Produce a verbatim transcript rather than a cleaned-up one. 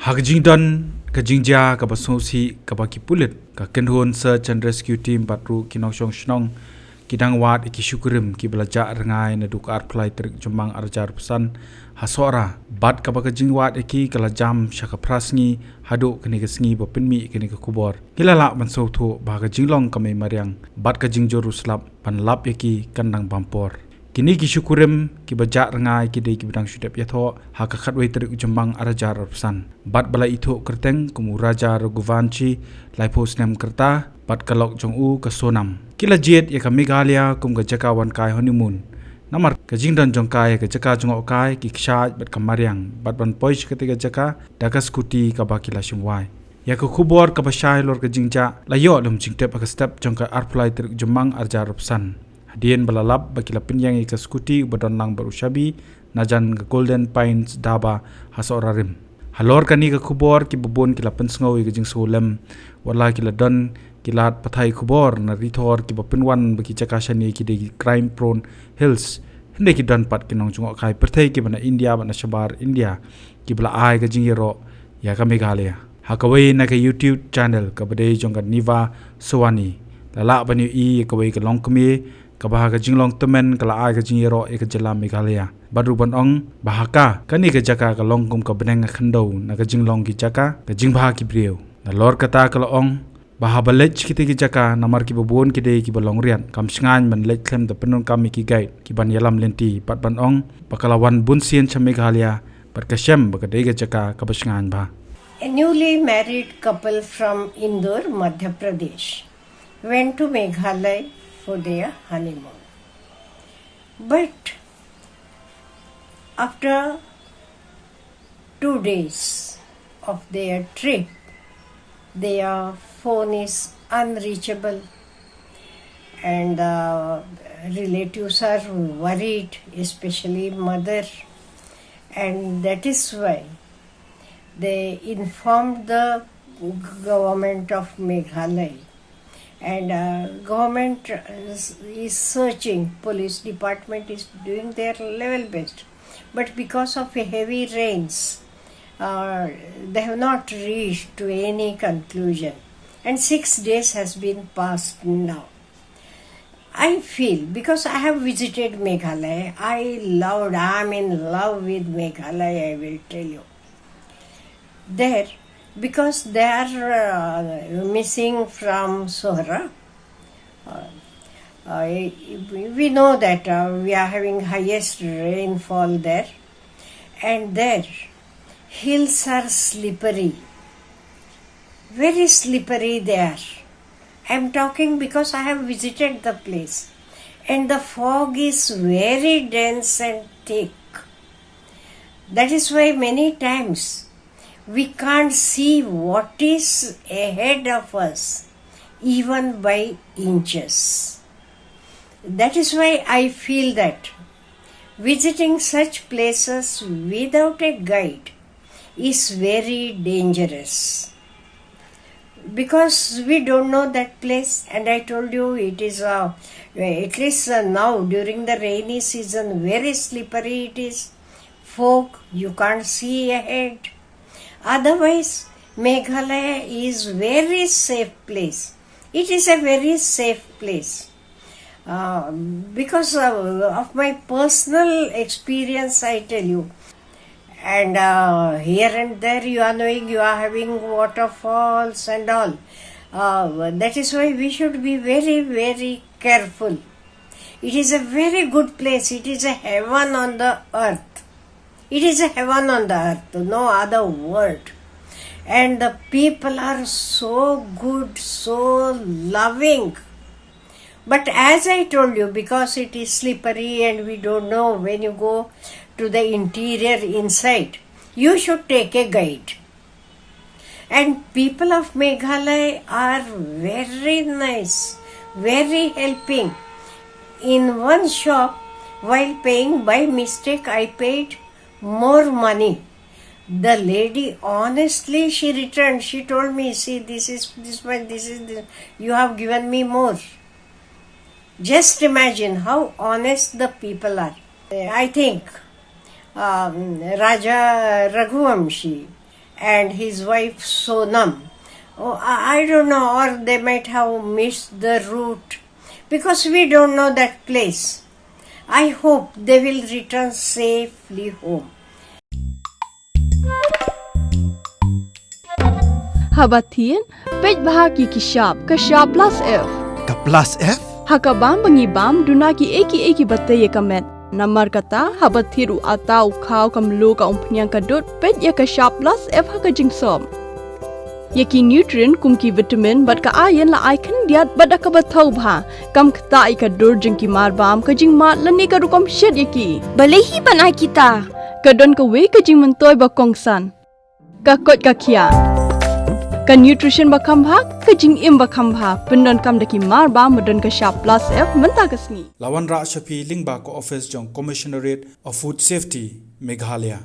Ha ka jingdon ka jingjia kaba sngewsih kaba ki pulit, ka kynhun search and rescue team bad ruh ki nongshong shnong ki dang wad ïa ki shukurim kiba la jah rngai naduh ka arphew lai tarik Jymmang arhajar arphew san ha Sohra, bad kaba ka jingwad ïa ki ka la jam sha ka phra sngi haduh kane ka sngi ba pynmih ïa kane ka khubor. Ngi la lah ban sngewthuh ba ha ka jinglong ka mei mariang bad ka jingjur u slap, ban lap ïa ki kan dang bam por. Kine ki shukurim kiba jah rngai ki dei kiba dang shu dep ïathoh ha ka khatwei tarik u Jymmang arhajar arphew san, bad ba la ithuh kyrteng kum u Raja Raghuvanshi, laiphew snem ka rta, bad ka lok jong u ka Sonam. Ki la jied ïa ka Meghalaya kum ka jaka wan kai honeymoon. Namar ka jingdon jong ka ïa ka jaka jngohkai, ki kshaid bad ka mariang, bad ban poi sha katei ka jaka da ka scooty kaba ki la shim wai. Ïa ka khubor kaba shai halor ka jingjah la ïoh lem jingtip ha ka step jong ka arphew lai tarik Jymmang arhajar arphew san, hadien ba la lap ba ki la pynïeng ïa ka scooty uba don lang bad u shabi najan ka Golden Pines Dhaba ha Sohra Rim. Halor kane ka khubor kiba bun ki la pynsngew ïa ka jingsngewlem, wat la ki la don ki lad pathai khubor na ri thor kiba pynwan ba ki jaka shane ki dei ki crime prone hills, hynrei ki don pat ki nongjngohkai pyrthei kiba na India bad na shabar India kiba la ai ka jingïaroh ïa ka Meghalaya. Ha kawei na ka YouTube channel kaba dei jong ka Niva Sowani, la lah ban ïohi ïa kawei ka longkmie kaba ha ka jinglong tymmen ka la ai ka jingïaroh ïa ka jylla Meghalaya, bad ruh ban ong ba ha ka, kane ka jaka ka long kum ka bneng ka khyndew na ka jinglong ki jaka, ka jingbha ki briew. Nalor kata ka la ong ba haba leit sha kitei ki jaka, namar kiba bun ki dei kiba long riat, kam shngaiñ ban leit khlem da pyndonkam ïa ki guide kiban ïalam lynti, bad ban ong ba ka la wan bunsien sha Meghalaya bad ka shem ba ka dei ka jaka kaba shngaiñ bha. A newly married couple from Indore, Madhya Pradesh, went to Meghalaya for their honeymoon. But after two days of their trip, their phone is unreachable, and the relatives are worried, especially mother, and that is why they informed the government of Meghalaya, and uh, government is, is searching, police department is doing their level best, but because of heavy rains, uh, they have not reached to any conclusion, and six days has been passed now. I feel, because I have visited Meghalaya, I loved, I am in love with Meghalaya, I will tell you. There, because they are uh, missing from Sohra, uh, uh, we know that uh, we are having highest rainfall there, and there hills are slippery, very slippery they are. I am talking because I have visited the place, and the fog is very dense and thick. That is why many times we can't see what is ahead of us, even by inches. That is why I feel that visiting such places without a guide is very dangerous, because we don't know that place. And I told you, it is uh, at least uh, now during the rainy season, very slippery it is. Fog, you can't see ahead. Otherwise, Meghalaya is very safe place. It is a very safe place. Uh, because of, of my personal experience, I tell you. And uh, here and there you are knowing, you are having waterfalls and all. Uh, that is why we should be very, very careful. It is a very good place. It is a heaven on the earth. It is a heaven on the earth, no other word. And the people are so good, so loving. But as I told you, because it is slippery and we don't know when you go to the interior inside, you should take a guide. And people of Meghalaya are very nice, very helping. In one shop, while paying, by mistake, I paid more money. The lady, honestly, she returned. She told me, "See, this is this much, this is this. You have given me more." Just imagine how honest the people are. I think um, Raja Raghuvanshi, and his wife Sonam. Oh, I I don't know, or they might have missed the route because we don't know that place. I hope they will return safely home. Haba thied, peit bha ki ki shap, ka shap plus F. Ka plus F? Ha ka bam ba ngi bam, duna ki ei ki ei ki ba tei ïa ka met. Namar kata, haba thied u ata, u khaw, ka mluh, ka umphniang, ka dud, peit ïa ka shap plus F ha ka jingsop. Ïa ki nutrient kum ki vitamin bad ka iron la ai khyndiat bad da kaba thaw bha. Kam ktah ïa ka dur jong ki mar bam, ka jingmad lane ka rukom shet ïa ki. Balei hi ban ai kita? Ka don kawei ka jingmyntoi ba kongsan. Ka koit ka khiah. Ka nutrition ba kham bha, ka jingim ba kham bha. Pyndonkam da ki mar bam ba don ka shap plus F mynta ka sngi. La wanrah sha phi lyngba ka office jong Commissionerate of Food Safety, Meghalaya.